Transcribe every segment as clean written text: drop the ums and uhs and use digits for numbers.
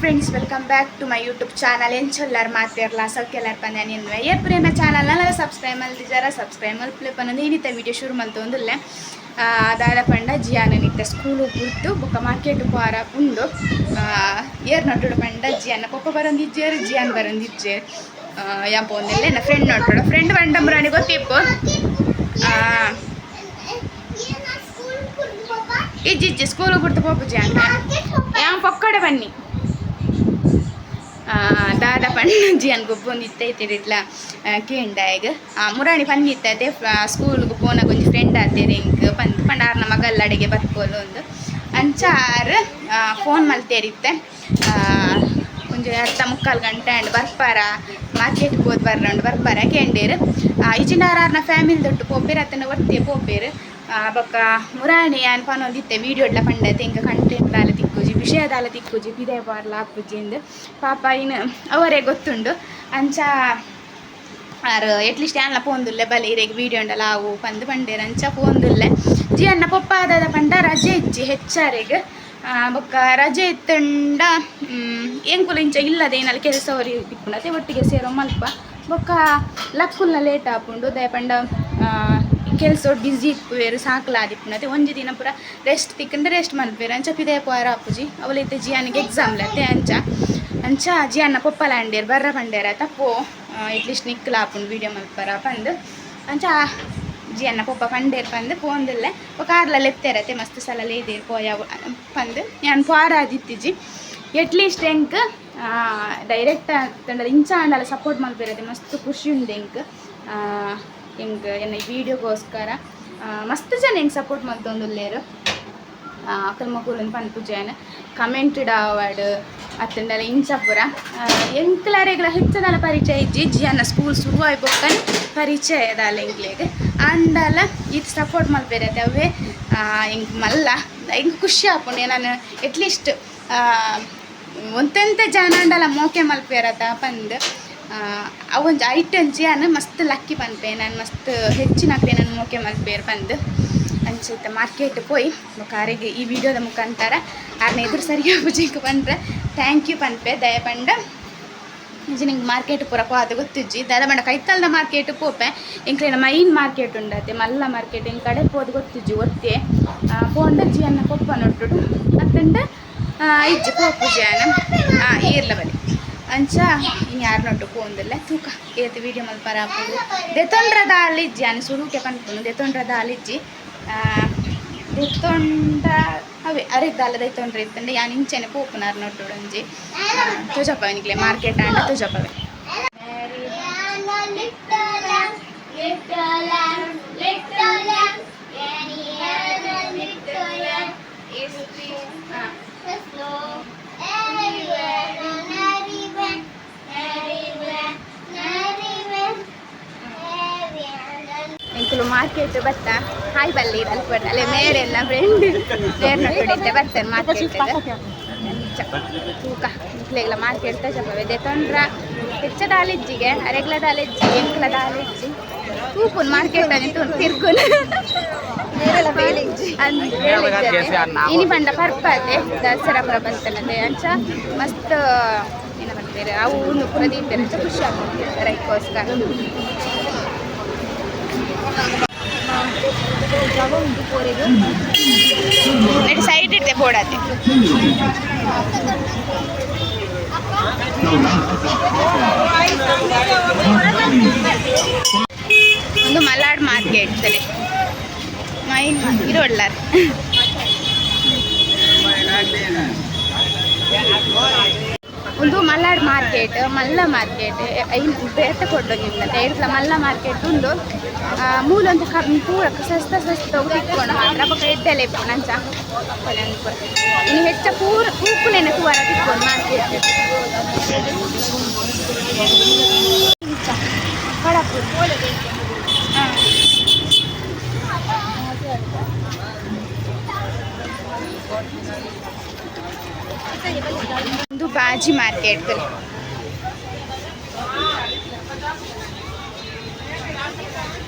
Friends, welcome back to my YouTube channel. ಎಂಚೊಲ್ಲಾರ್ ಮಾತೆರ್ಲ? ಸೌಖ್ಯಲಾರ್ ಪಂದ ನಿನ್ವೆ. ಏಪ್ರಿನ channel ನಲ್ಲ subscribe ಮಲ್ದಿಜಾರ, subscribe ಮಲ್ಪಲೆ ಪನ್ನೊಂದು ಇನ್ನಿತ video ಶುರು ಮಲ್ತೊಂದುಲ್ಲೆ. ದಾದ ಪಂಡ, ಜಿಯಾನ ನಿತ್ತ ಸ್ಕೂಲು ಬುಡ್ದು ಬೊಕ್ಕ ಮಾರ್ಕೆಟ್ ಪೋರ ಉಂಡು. ಏರ್ ನಟ್ಟುಡು ಪಂಡ, ಜಿಯಾನ ಪೊಪ್ಪ ಬರೊಂದಿಜ್ಜೇರು, ಜಿಯಾನ್ ಬರೊಂದಿಜ್ಜೇರು. ಯಾನ್ ಪೋಂದಿಲ್ಲ ಎನ್ನ ಫ್ರೆಂಡ್ ನಟ್ಟುಡು. ಫ್ರೆಂಡ್ ಪಂಡ ಮುರಾನಿ ಗೊತ್ತಿಪ್ಪು. ಇಜ್ಜಿ ಇಜ್ಜಿ, ಸ್ಕೂಲ್ ಬುಡ್ದು ಪೋಪು ಜಿಯಾನ್. ಯಾನ್ ಪೊಕ್ಕಡೆ ಬನ್ನಿ. ದಾದ ಪಂಡ, ಜಿಯಾನ್ ಗೊಬ್ಬೊಂದು ಇತ್ತೈತೆ ಇಟ್ಲ ಕೇಂಡಾಯಗ್. ಮುರಾಣಿ ಪನ್ನಿತ್ತತೆ, ಸ್ಕೂಲ್ಗೆ ಪೋನಾಗ ಒಂಜಿ ಫ್ರೆಂಡ್ ಆತೇರ್ ಎಂಕ್ ಪಂದ್. ಪಂಡ ಆರ್ನ ಮಗಲ್ ಅಡೆಗೆ ಬರ್ಪೋಲು ಒಂದು. ಅಂಚ ಆರ್ ಫೋನ್ ಮಲ್ತೇರಿತ್ತೆ. ಒಂಜಿ ಅರ್ಧ ಮುಕ್ಕಾಲು ಗಂಟೆ ಆಂಡ್, ಬರ್ಪಾರ, ಮಾರ್ಕೆಟ್ ಪೋದು ಬರ್ರಂಡು, ಬರ್ಪಾರ ಕೇಂಡೇರು. ಇಜಿಂಡ ಆರ್ನ ಫ್ಯಾಮಿಲಿ ದೊಟ್ಟು ಪೋಪೇರು, ಅತ್ತನ ಒರ್ತೆ ಪೋಪೇರು. ಬೊಕ್ಕ ಮುರಾಣಿ ಯಾನ್ ಪನೊಂದಿತ್ತೆ, ವೀಡಿಯೋಡ್ಲ ಪಂಡತೆ, ಎಂಕ್ ಕಂಟೆಂಟ್ ದಾಲ ತಿಕ್ಕುಜಿ, ವಿಷಯ ದಾಲ ತಿಕ್ಕುಜಿ, ಪಿದೈ ಪಾರ್ಲ ಆಪುಜಿ ಇಂದ್. ಪಾಪ ಇನ್ ಅವರೇ ಗೊತ್ತುಂಡು. ಅಂಚ ಆರ್ ಎಟ್ಲೀಸ್ಟ್ ಯಾನ್ಲ ಪೋಂದುಲ್ಲೆ, ಬಲೆ ಇರೆಗ್ ವೀಡಿಯೋ ಉಂಡಲ ಆವು ಪಂದ್ ಪಂಡೇರ್. ಅಂಚ ಪೋಂದುಲ್ಲೆ. ಜಿಯನ್ನ ಪೊಪ್ಪ ದಾದ ಪಂಡ, ರಜೆ ಇಜ್ಜಿ ಹೆಚ್ಚಾರೆಗ್. ಬೊಕ್ಕ ರಜೆ ಇತ್ತಂಡ ಎಂಕುಲು ಇಂಚ ಇಲ್ಲದ ಏನಲ್ಲ ಕೆಲಸ ಅವ್ರಿ ತಿಕ್ಕುಂಡು ಅದೇ ಒಟ್ಟಿಗೆ ಸೇರೋ ಮಲ್ಪ. ಬೊಕ್ಕ ಲಕ್ಕುಲ್ನ ಲೇಟ್ ಆಪುಂಡು. ದಾಯೆ ಪಂಡ ಕೆಲಸ ಬ್ಯುಸಿ ಇಪ್ಪುವೆರು, ಸಾಕಲಾದಿಪ್ಪುಂಡು. ಅತೆ ಒಂಜಿ ದಿನ ಪೂರ ರೆಸ್ಟ್ ತಿಕ್ಕಂಡ ರೆಸ್ಟ್ ಮಲ್ಪುವೆರು. ಅಂಚ ಪಿದಯ ಪೋರ ಆಪುಜಿ. ಅವಲೈತೆ ಜಿಯಾನಿಗೆ ಎಕ್ಸಾಮ್ ಲತ್ತೆ. ಅಂಚ ಅಂಚ ಜಿಯಾನ ಪೊಪ್ಪಲ ಅಂಡೇರು, ಬರ್ರ ಪಂಡೇರ, ತಪ್ಪೋ ಎಟ್ಲೀಸ್ಟ್ ನಿಕ್ಲ ಆಪುಂಡು ವೀಡಿಯೋ ಮಲ್ಪರ ಪಂದ್. ಅಂಚ ಜಿಯನ್ನ ಪೊಪ್ಪ ಪಂಡೇರ್ ಪಂದ್ ಪೋಂದಿಲ್ಲೆ. ಬೊಕ ಆರ್ಲ ಲೆತ್ತೇರತೆ, ಮಸ್ತ್ ಸಲ ಲೇದೇರ್ ಪೋಯ ಪಂದ್. ಯಾನ್ ಪೋರಾದಿತ್ತಿಜಿ. ಎಟ್ಲೀಸ್ಟ್ ಎಂಕ್ ಡೈರೆಕ್ಟ್ ಅತ್ತಂಡ ಇಂಚ ಆಂಡಲ ಸಪೋರ್ಟ್ ಮಲ್ಪೆರತೆ ಮಸ್ತ್ ಖುಷಿ ಉಂಡು ಎಂಕ್. ಎಂಕ್ ಎನ್ನ ಈ ವೀಡಿಯೋಗೋಸ್ಕರ ಮಸ್ತ್ ಜನ ಎಂಕ್ ಸಪೋರ್ಟ್ ಮಲ್ತೊಂದುಲ್ಲೇರು. ಅಕಲ್ ಮೊಕುಲುನ್ ಪನ್ಪುಜೇನ್, ಕಮೆಂಟ್ ಆವಡ್ ಅತ್ತಂಡಲ ಇಂಚ ಪೂರ. ಎಂಕ್ಲರೆಗ್ಲ ಹೆಚ್ಚದಾಲ ಪರಿಚಯ ಇಜ್ಜಿ. ಜಿಯನ್ನ ಸ್ಕೂಲ್ ಶುರು ಆಯಿ ಬೊಕ್ಕನೆ ಪರಿಚಯ ದಾಲ ಎಂಕ್ಲೆಗ್. ಆಂಡಲ ಈತ್ ಸಪೋರ್ಟ್ ಮಲ್ಪೆರತೆ, ಅವೇ ಎಂಕ್ ಮಲ್ಲ, ಎಂಕ್ ಖುಷಿ ಆಪುಂಡು. ನಾನು ಎಟ್ಲೀಸ್ಟ್ ಒಂತೆಂತ ಜನ ಆಂಡಲ ಮೋಕೆ ಮಲ್ಪೆರತ ಪಂದ್. ಅವೊಂಜಿ ಐಟ್ ಒಂಜಿ ಯಾನ್ ಮಸ್ತ್ ಲಕ್ಕಿ ಪನ್ಪೆ ನಾನು, ಮಸ್ತ್ ಹೆಚ್ಚಿನಕ್ಲೆ ನನ್ ಮೋಕೆ ಮಲ್ಪೇರ್ ಪಂದ್. ಅಂಚ ಇತ್ತೆ ಮಾರ್ಕೆಟ್ ಪೋಯಿ ಬೊಕ್ಕ ಆರೆಗ್ ಈ ವಿಡಿಯೋದ ಮುಖಾಂತರ ಆರ್ನ ಎದುರು ಸರಿ ಆಪುಜಿಂಕ್ ಪನ್ಪೆ, thank you ಪನ್ಪೆ. ದಯ ಪಂಡ ಇಂಚ ನಿಂಗೆ ಮಾರ್ಕೆಟ್ ಪೂರ ಪೋದು ಗೊತ್ತಿಜ್ಜಿ. ದಾದ ಪಂಡ, ಕೈತಲ್ದ ಮಾರ್ಕೆಟ್ ಪೋಪೆ. ಎಂಕ್ಲೆನ ಮೈನ್ ಮಾರ್ಕೆಟ್ ಉಂಡತೆ, ಮಲ್ಲ ಮಾರ್ಕೆಟ್. ಎಂಕ್ ಕಡೆ ಪೋದು ಗೊತ್ತಿಜ್ಜಿ. ಒತ್ತೆ ಪೋಂಡ ಜಿಯನ್ನ ಪೊಪ್ಪ ನೊಟ್ಟುಡು ಅತ್ತಂಡ ಇಜ್ಜಿ ಪೋಪುಜಿ ಯಾನ್. ಏರ್ಲ ಬಲಿ. ಅಂಚ ಇನ್ನು ಯಾರು ನೊಟ್ಟು ಪೋಂದಿಲ್ಲ. ತೂಕ ಏತ್ ವೀಡಿಯೋ ಮಲ್ಪರ ಆಪುಂಡು. ದೆತೊಂಡ್ರ ದಾಲ ಇಜ್ಜಿ, ಯಾನ್ ಸುರುಕೆ ಪನ್ಪುನು, ದೆತೊಂಡ್ರ ದಾಲ ಇಜ್ಜಿ. ದೆತ್ತೊಂಡ ಅವೇ ಅರೆಗ್ ದಾಲ ದೆತ್ತೊಂಡ್ರೆ ಇತ್ತಂಡ ಯಾನ್ ಇಂಚೆನೆ ಪೋಪುನಾರ್ ನೊಟ್ಟುಡು ಒಂಜಿ ತೋಜಪ್ಪ ನಿಕ್ಲೆ ಮಾರ್ಕೆಟ್ ಆಂಡ ತೋಜಪ್ಪವೆ. Little lamb, little lamb, little lamb, is the snow everywhere and everywhere, everywhere, everywhere, everywhere. ಎಂಕುಲು ಮಾರ್ಕೆಟ್ ಬತ್ತ. ಹಾಯ್ ಬಲ್ಲಿ ಅಲ್ಪ ಅಲ್ಲೇ ಮೇರೆಲ್ಲ ಫ್ರೆಂಡ್ ಬೇರೆ ನೊಟ್ಟುಡಿತ್ತೆ ಬರ್ತಾರೆ ಮಾರ್ಕೆಟ್. ತೂಕ ನಿಕ್ಲೆಗ್ಲ ಮಾರ್ಕೆಟ್ ತೋಜಪ್ಪವೆ. ದೆತೊಂಡ್ರ ಹೆಚ್ಚ ದಾಲಿಜ್ಜಿಗೆ, ಅರೆಗ್ಲ ದಾಲಿಜ್ಜಿ, ಎಂಕ್ಲ ದಾಲಿಜ್ಜಿ. ತೂಪುನ್ ಮಾರ್ಕೆಟ್ ಅಲ್ಲಿ ತಿರ್ಕುನ್. ಇನಿ ಪಂಡ ಪರ್ಪತೆ ದಸರಾ ಪುರ ಬರ್ತನತೆ. ಅಂಚ ಮಸ್ತ್ ಏನ ಪನ್ಪೆರ್, ಅವು ಉಂದು ಪೂರ ದೀಪೆರ್. ಅಂಚ ಖುಷಿ ಆಪುಂಡು ರೈಕೋಸ್ಕರ. ನೆಟ್ ಸೈಡ್ ಇಡ್ತೆ ಬೋಡಾತೆ. ಒಂದು ಮಲಾಡ್ ಮಾರ್ಕೆಟ್ ತಲೆ ಮೈನ್ ಇರೋಡ್ಲಾರ್. ಒಂದು ಮಲ್ನಾಡ್ ಮಾರ್ಕೆಟ್, ಮಲ್ಲ ಮಾರ್ಕೆಟ್. ಐನ್ ಬೇತೆ ಕೊಡ್ಡು ನಿಮ್ಗೆ ಐಡ್ಲ ಮಲ್ಲ ಮಾರ್ಕೆಟ್ ಉಂಡು. ಮೂಲೊಂದು ಕಮ್ಮಿ ಪೂರ ಸಸ್ತ ಸಸ್ತ ತಿಕ್ಕೊಂಡು ಮಾತ್ರ. ಬೊಕ್ಕ ಎಡ್ಡೆಲೆ ಇಪ್ಪುಂಡು. ಅಂಚ ಪೂರ ಇನ್ನು ಹೆಚ್ಚ ಪೂರ ಪೂಕುಲೆನ ತೂವರ ತಿಕ್ಕೊಂಡು ಮಾರ್ಕೆಟ್. ಇಂಚ ಕಡಪು. ಹಾಂ, ಒಂದು ಬಾಜಿ ಮಾರ್ಕೆಟ್.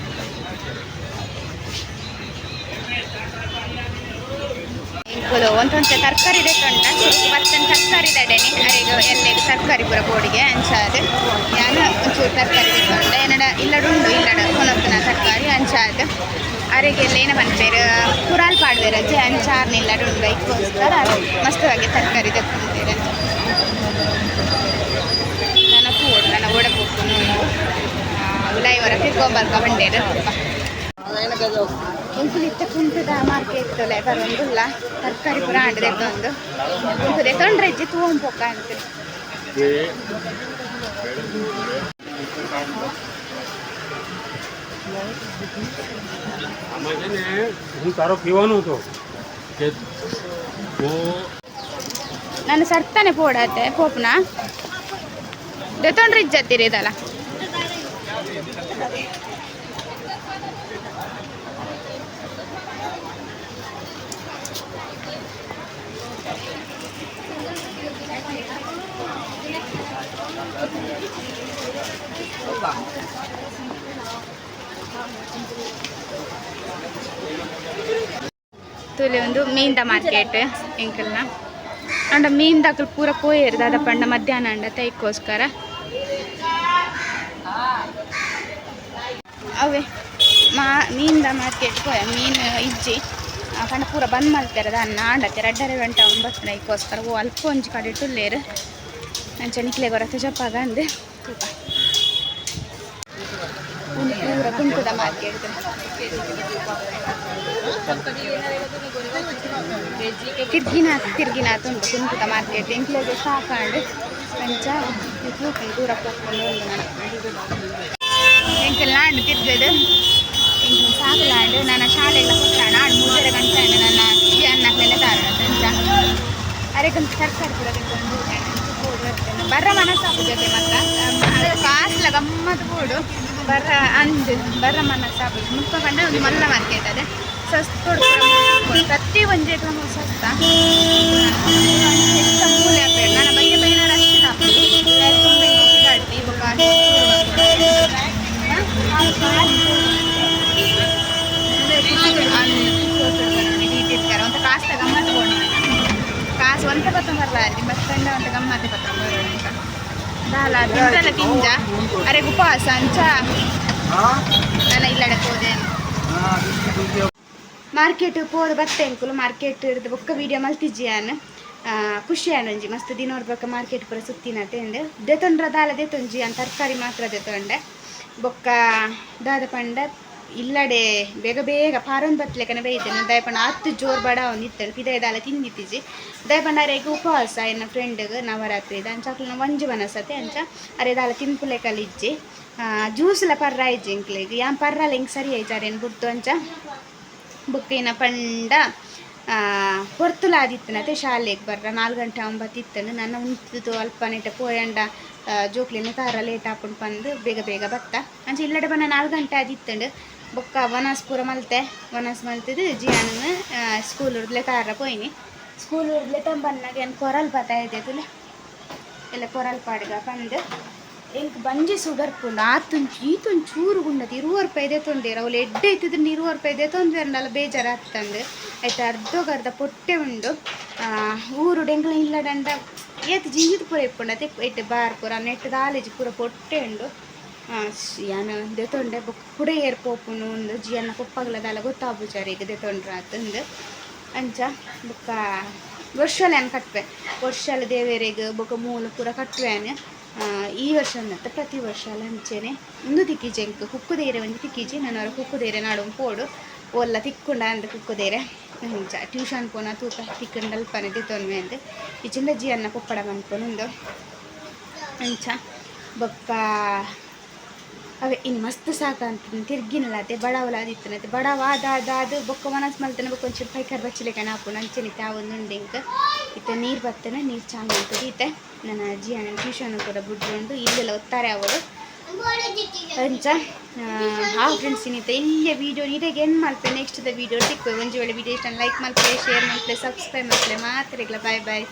ಎಂಕುಲು ಒಂತೊಂತೆ ತರಕಾರಿ ದೆತ್ತೊಂಡ ಬತ್ತನ್ ತರಕಾರಿ ದಡೆನೆ ಅರೆಗ್ ಎಲ್ಲೆಗ್ ತರಕಾರಿ ಪೂರ ಬೋಡಿಗೆ ಅಂಚಾದ್ ಯಾನ್ ಒಂಚೂರು ತರಕಾರಿ ದೆತ್ತೊಂಡೆ ಎನ್ನಡ ಇಲ್ಲಡುಂಡು ಇಲ್ಲಡ ಕೊನೊತ್ತುನ ತರಕಾರಿ ಅಂಚಾದ್ ಅರೆಗ್ ಎಲ್ಲ ಏನ ಪನ್ಪೆರ್ ಕುರಾಲ್ ಪಾಡ್ವೆರ್ ಅಜ್ಜೆ ಅಂಚಾರ್ನ ಇಲ್ಲಡುಂಡು ಐಕ್ಕೋಸ್ಕರ ಮಸ್ತ್ ಬಗೆ ತರಕಾರಿ ದೆತ್ತೊಂದೆರ್ ಅಂಚ ನನ ತೂವೊಡು ನನ ಓಡೆ ಪೋಪುನು ಉಲಾಯಿ ಒರ ತಿರ್ಗೊಂಬರ್ಕ ಪಂಡೆರ್. ಎಂಕುಲು ಇತ್ತೆ ಕುಂಟುದ ಮಾರ್ಕೆಟ್ ಬರೊಂದುಲ್ಲ. ತರಕಾರಿ ಪೂರ ಆಂಡ್ ದೆತ್ತೊಂದು. ಎಂಕು ದೆತ್ತೊಂಡ್ರೆ ಇಜ್ಜಿ, ತೂವೊಂದು ಪೋಕ ಅಂತ. આમાં છે ને હું તારો કહેવાનો હતો કે તો ನಾನು ಸರ್ತನೆ ಪೋಡತ್ತೆ ಪೋಪುನ ದೆತ್ತೊಂಡ್ರೆ ಇಜ್ಜತ್ತೀರಿ ಇದಲ್ಲ. ತೂಲೆ ಒಂದು ಮೀನ್ದ ಮಾರ್ಕೆಟ್ ಎಂಕಲ್ನ. ಅಂಡ ಮೀನ್ದಕುಲು ಪೂರ ಪೋಯೆರ್ ದಾದ ಪಂಡ ಮಧ್ಯಾಹ್ನ ಅಂಡ ತೈಕೋಸ್ಕರ. ಅವೇ ಮಾ ಮೀನ್ದ ಮಾರ್ಕೆಟ್ ಪೋಯ, ಮೀನು ಇಜ್ಜಿ. ಪಂಡ ಪೂರ ಬಂದ್ ಮಲ್ತೆರ್ ದಾನ್ನ ಆಂಡತ್ತೆ 2:30 ಗಂಟೆ ಒಂಬತ್ತು ಐಕ್ಕೋಸ್ಕರ. ಓ ಅಲ್ಪ ಒಂಜಿ ಕಡೆಟ್ ಉಲ್ಲೆರ್. ಅಂಚ ನಿಕ್ಲೆಗ್ ಒರ ತೋಜಪಾಗ ಅಂದ್ ತೂಪ. ಉಂದು ಪೂರ ಕುಂಟುದ ಮಾರ್ಕೆಟ್. ತಿರ್ಗಿನಾಥ್ ತಿರ್ಗಿನಾಥ್ ಉಂಟು ಕುಂಟುದ ಮಾರ್ಕೆಟ್. ಎಂಕ್ಲೆಗ್ ಸಾಕಾಂಡ್. ಅಂಚ ತೂಪ ದೂರ ಪೋಪುಂಡು ಉಂಡು. ನಾನು ಎಂಕಲ್ ನಾಂಡ್ ತಿರ್ಗದು ಎಂಕ್ಲು ಸಾಕಲಾಂಡ್. ನನ್ನ ಶಾಲೆಲ್ಲ ಕೊಟ್ಟಾಣ ಆಂಡ್ 3:30 ಗಂಟೆ ಆಂಡ್. ನನ್ನ ಅನ್ನಕ್ಲೆಲ್ಲ ತಾರಣ ಅಂಚ ಅರೆಗೊಂದು ತರಕಾರಿ ಪೂರ ತೆಕ್ಕೊಂಡು ಬರ್ರ ಮನಸ್ಸಾಪುಜತೆ. ಮತ್ತ ಕಾಸ್ಲ ಗಮ್ಮತ್ ಬೋಡು ಬರ್ರ ಅಂದ್ ಬರ್ರ ಮನಸ್ಸಾಪುಜಿ. ಮುಲ್ಪ ಪಂಡ ಒಂದು ಮಲ್ಲ ಮಾರ್ಕೆಟ್ ಅದೇ ಸಸ್ತ ಕೊಡು. ಪ್ರತಿ ಒಂಜೆಗ್ ಸಸ್ತ ಹೆಚ್ಚ ಮೂಲೆ ಆಪೇರು. ನನ್ನ ಬಯ್ಯ ಬೈನಾರ ಅಷ್ಟು ತುಂಬ ಗಾಡ್ತಿ ಬೊಕ್ಕ. ಒಂತ ಕಾಸ್ತ ಗಮ್ಮತ್ತು ಬೋಡು. ಕಾಸು ಒಂತ ಬತ್ತೊಂಬರ್ಲ ಅಲ್ಲಿ ಬತ್ತಂಡ ಒಂತ ಗಮ್ಮತ್ತೆ ಬತ್ತೊಂಬರೋಡು ಅಂತ ದಾಲ ತಿಂದಲ್ಲ ತಿಂಜ. ಅರೆ ಉಪವಾಸ ಅಂಚ ನನ್ನ ಇಲ್ಲಡೆ ಹೋದೆ. ಮಾರ್ಕೆಟ್ ಪೋದು ಬತ್ತೆ ಎಂಕುಲು. ಮಾರ್ಕೆಟ್ ಹಿಡ್ದು ಬೊಕ್ಕ ವೀಡಿಯೋ ಮಲ್ತಿಜ್ಜಿಯಾನ್. ಖುಷಿ ಆಂಡ್ ಒಂಜಿ ಮಸ್ತ್ ದಿನ ಬೊಕ್ಕ ಮಾರ್ಕೆಟ್ ಪೂರ ಸುತ್ತಿನತೆ ಅಂದ್. ದೆತೊಂಡ್ರ ದಾಲ ದೆತೊಂಜಿ ಅನ್ ತರಕಾರಿ ಮಾತ್ರ ದೆತೊಂಡೆ. ಬೊಕ್ಕ ದಾದ ಪಂಡ ಇಲ್ಲಡೆ ಬೇಗ ಬೇಗ ಪಾರೊಂದು ಬತ್ಲೆಕನೆ ಬೈತೇನೆ. ದಾಯ ಪಂಡ ಆತ್ ಜೋರು ಬಡ ಒಂದಿತ್ತೇನೆ. ಪಿದಯಿ ದಾಲ ತಿಂದಿತ್ತಿಜಿ. ದಾಯ ಪಂಡ ಅರೆಗ್ ಉಪವಾಸ ಎನ್ನ ಫ್ರೆಂಡ್ಗ್ ನವರಾತ್ರಿದ. ಅಂಚ ಅಕ್ಲೆನ ಒಂಜಿ ವನಸತೆ. ಅಂಚ ಅರೆ ದಾಲ ತಿನ್ಪುಲೆಕಲ್ ಇಜ್ಜಿ. ಜ್ಯೂಸ್ಲ ಪರ್ರ ಇಜ್ಜಿ ಎಂಕ್ಲೆಗ್. ಯಾನ್ ಪರ್ರಲ ಎಂಕ್ ಸರಿ ಆಯ್ಜಿ ಅರೆನ್ ಬುಡ್ದು. ಅಂಚ ಬೊಕ್ಕ ಪಂಡ ಪೊರ್ತುಲ ಆದಿತ್ತನತೆ ಶಾಲೆಗ್ ಬರ್ರ 4 ಗಂಟೆ 9 ಇತ್ತಂಡು. ನನ್ನ ಉಂತುದು ಅಲ್ಪ ನೆಟ ಪೋಯಂಡ ಜೋಕ್ಲೆನ ತಾರ ಲೇಟ್ ಆಪುಂಡು ಪಂದು ಬೇಗ ಬೇಗ ಬತ್ತ. ಅಂಚ ಇಲ್ಲಡೆ ಬನ್ನ 4 ಗಂಟೆ ಆದಿತ್ತಂಡು. ಬೊಕ್ಕ ವನಸ್ ಪೂರ ಮಲ್ತೆ. ವನಸ್ ಮಲ್ತದು ಜಿಯಾನನ್ ಸ್ಕೂಲ್ ಉರ್ದ್ಲೆ ತಾರ ಪೋಯಿನಿ. ಸ್ಕೂಲ್ ಉರ್ದ್ಲೆ ತಂಬನ್ನಾಗ ಏನು ಕೊರಲ್ ಬತ್ತಾ ಇದೆ ತುಲೆ ಎಲ್ಲ ಕೊರಲ್ ಪಾಡ್ಗ ಪಂದು. ಎಂಕ್ ಬಂಜಿ ಸುಗರ್ಪುಂಡು. ಆತೊಂಚು ಈತೊಂದು ಚೂರು ಗುಂಡದು 20 ರೂಪಾಯಿ ದೆತ್ತೊಂದೇರು. ಅವ್ಲು ಎಡ್ಡೆ ಇತ್ತಿದ್ರೆ 20 ರೂಪಾಯಿ ದೆತ್ತೊಂದೇರ್ನಲ್ಲ ಬೇಜಾರಾಗ್ತಂದು. ಆಯ್ತು, ಅರ್ಧಗರ್ಧ ಪೊಟ್ಟೆ ಉಂಡು. ಊರು ಎಂಕ್ಲ ಇಲ್ಲಡಂಡ ಏತ್ ಜಿಂಜಿದ್ ಪೂರ ಇಪ್ಪುಂಡು ಅತ್ತೆ. ಎಟ್ಟು ಬಾರ್ ಪೂರ ನೆಟ್ ದಾಲೇಜಿ ಪೂರ ಪೊಟ್ಟೆ ಉಂಡು. ಯಾನ್ ದೆತ್ತೊಂಡೆ. ಬೊಕ್ಕ ಕುಡ ಏರ್ ಪೋಪುನು ಉಂದು ಜಿಯನ್ನ ಪೊಪ್ಪಗ್ಲ ದಾಲ ಗೊತ್ತಾಪುಜಾರ ಈಗ ದೆತ್ತೊಂಡ್ರ ಆತಂದು. ಅಂಚ ಬೊಕ್ಕ ವರ್ಷಲ ಯಾನ್ ಕಟ್ಟುವೆ. ವರ್ಷಲ ದೇವೆರೆಗ್ ಬೊಕ್ಕ ಮೂಲು ಪೂರ ಕಟ್ಟುವೆ. ಈ ವರ್ಷ ಅನ್ನತ್ತ ಪ್ರತಿ ವರ್ಷಲ ಅಂಚೆನೆ. ಉಂದು ತಿಕ್ಕಿಜಿ ಎಂಕ್ ಕುಕ್ಕುದೇರೆ ಒಂಜಿ ತಿಕ್ಕಿಜಿ. ನಾನು ಅವರ ಕುಕ್ಕುದೇರೆ ನಾಡು ಪೋಡು ಓಲ್ಲ ತಿಕ್ಕುಂಡ ಅಂದ್ ಕುಕ್ಕುದೇರೆ. ಅಂಚ ಟ್ಯೂಷನ್ ಪೋನ ತೂಕ ತಿಕ್ಕುಂಡ ಅಲ್ಪನೆ ದೆತ್ತೊನ್ವೆ ಅಂದ್. ಇಜ್ಜಿಂಡ ಜಿಯನ್ನ ಪೊಪ್ಪಡ ಮನ್ಪೊನುಂದು. ಅಂಚ ಬೊಕ್ಕ ಅವೇ ಇನ್ನು ಮಸ್ತ್ ಸಾಕಂತ ತಿರ್ಗಿನಲಾತೆ. ಬಡವಲಾದಿತ್ತನತೆ. ಬಡವ ಆದ ಆದ ಅದು ಬೊಕ್ಕ ಮನಸ್ ಮಲ್ತನ. ಬೊಕ್ಕ ಒಂಚೂರು ಪೈಕರ್ ಬಚ್ಚಲೆಕನ ಆಪುಂಡು. ಅಂಚೆನೆ ಆವೊಂದು ಉಂಡು ಎಂಕ್. ಇತ್ತೆ ನೀರು ಬತ್ತನೆ ನೀರು ಚಾನ್ ಮಲ್ತದೆ. ಇತ್ತೆ ನನ್ನ ಅಜ್ಜಿ ಟ್ಯೂಷನ್ ಕೂಡ ಬುಡ್ಡುಂಡು. ಇಲ್ಲೆಲ್ಲ ಒತ್ತಾರೆ ಅವಳು. ಅಂಚ ಆ ಫ್ರೆಂಡ್ಸ್, ಇನ್ನಿತ್ತೆ ಇಲ್ಲಿಯ ವೀಡಿಯೋ ನೀಟಾಗಿ and Malpe. Next the video ತಿಕ್ಕು. ಒಂಜಿ ವೇಳೆ ವೀಡಿಯೋ ಇಷ್ಟ ಲೈಕ್ ಮಲ್ಪೆ, ಶೇರ್ ಮಲ್ಪೆ, ಸಬ್ಸ್ಕ್ರೈಬ್ ಮಲ್ಪೆ. ಮಾತ್ರೆಗ್ಲ ಬಾಯ್ ಬಾಯ್.